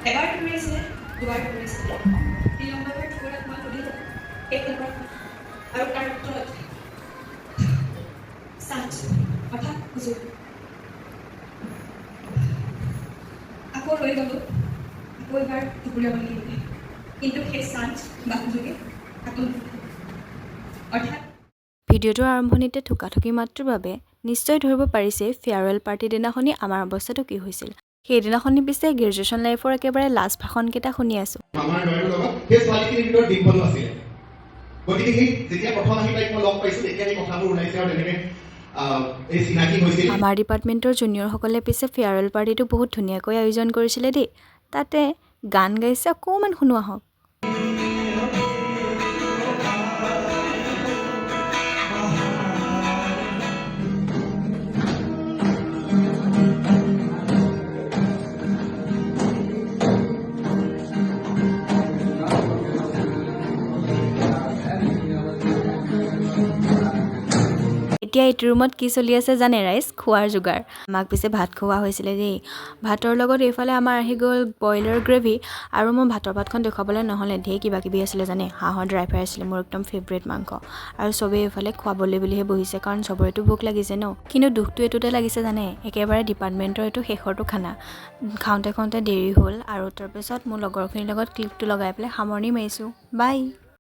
এবাৰ টুকুৰিয়াইছিলে, দুবাৰ টুকুৰিয়াইছিলে, তিনি নম্বৰবাৰ টুকুৰাত মই সুধিলোঁ, শেষ নম্বৰত আৰু তাৰ উত্তৰত চান্স, অৰ্থাৎ সুযোগ। আকৌ ৰৈ গ'লোঁ, আকৌ এবাৰ টুকুৰিয়াবলৈ দিলে, কিন্তু সেই চান্স বা সুযোগে আকৌ অৰ্থাৎ ভিডিঅ'টোৰ আৰম্ভণিতে থোকাথুকি মাতটোৰ বাবে নিশ্চয় ধৰিব পাৰিছে ফেয়াৰৱেল পাৰ্টিৰ দিনাখনি আমাৰ অৱস্থাটো কি হৈছিল। সেইদিনাখনি পিছে গ্ৰেজুৱেশ্যন লাইফৰ একেবাৰে লাষ্ট ভাষণকেইটা শুনি আছোঁ। মামাৰ ল'ৰাটোৰ লগত সেই ছোৱালীখিনিৰ ভিতৰত ডিম্পলো আছিলে। গতিকে সেই যেতিয়া প্ৰথম আহি তাইক মই লগ পাইছো, তেতিয়া সেই কথাবোৰ ওলাইছে আৰু তেনেকে এই চিনাকি হৈছিল। আমাৰ ডিপাৰ্টমেণ্টৰ জুনিয়ৰসকলে পিছে ফেয়াৰৱেল পাৰ্টিটো বহুত ধুনীয়াকৈ আয়োজন কৰিছিলে দেই। তাতে গান গাইছে, অকণমান শুনোৱা হওক। এতিয়া এইটো ৰুমত কি চলি আছে জানে ৰাইজ? খোৱাৰ যোগাৰ। আমাক পিছে ভাত খোৱা হৈছিলে দেই। ভাতৰ লগত এইফালে আমাৰ আহি গ'ল ব্ৰইলাৰ গ্ৰেভি। আৰু মই ভাতৰ ভাতখন দেখুৱাবলৈ নহ'লে, ঢেৰ কিবা কিবি আছিলে জানে। হাঁহৰ ড্ৰাই ফ্ৰাই আছিলে, মোৰ একদম ফেভৰেট মাংস। আৰু চবেই এইফালে খুৱাবলৈ বুলিহে বহিছে, কাৰণ চবৰেতো ভোক লাগিছে ন। কিন্তু দুখটো এইটোতে লাগিছে জানে, একেবাৰে ডিপাৰ্টমেণ্টৰ এইটো শেষৰটো খানা খাওঁতে খাওঁতে দেৰি হ'ল। আৰু তাৰপিছত মোৰ লগৰখিনিৰ লগত ক্লিপটো লগাই পেলাই সামৰণি মাৰিছোঁ। বাই।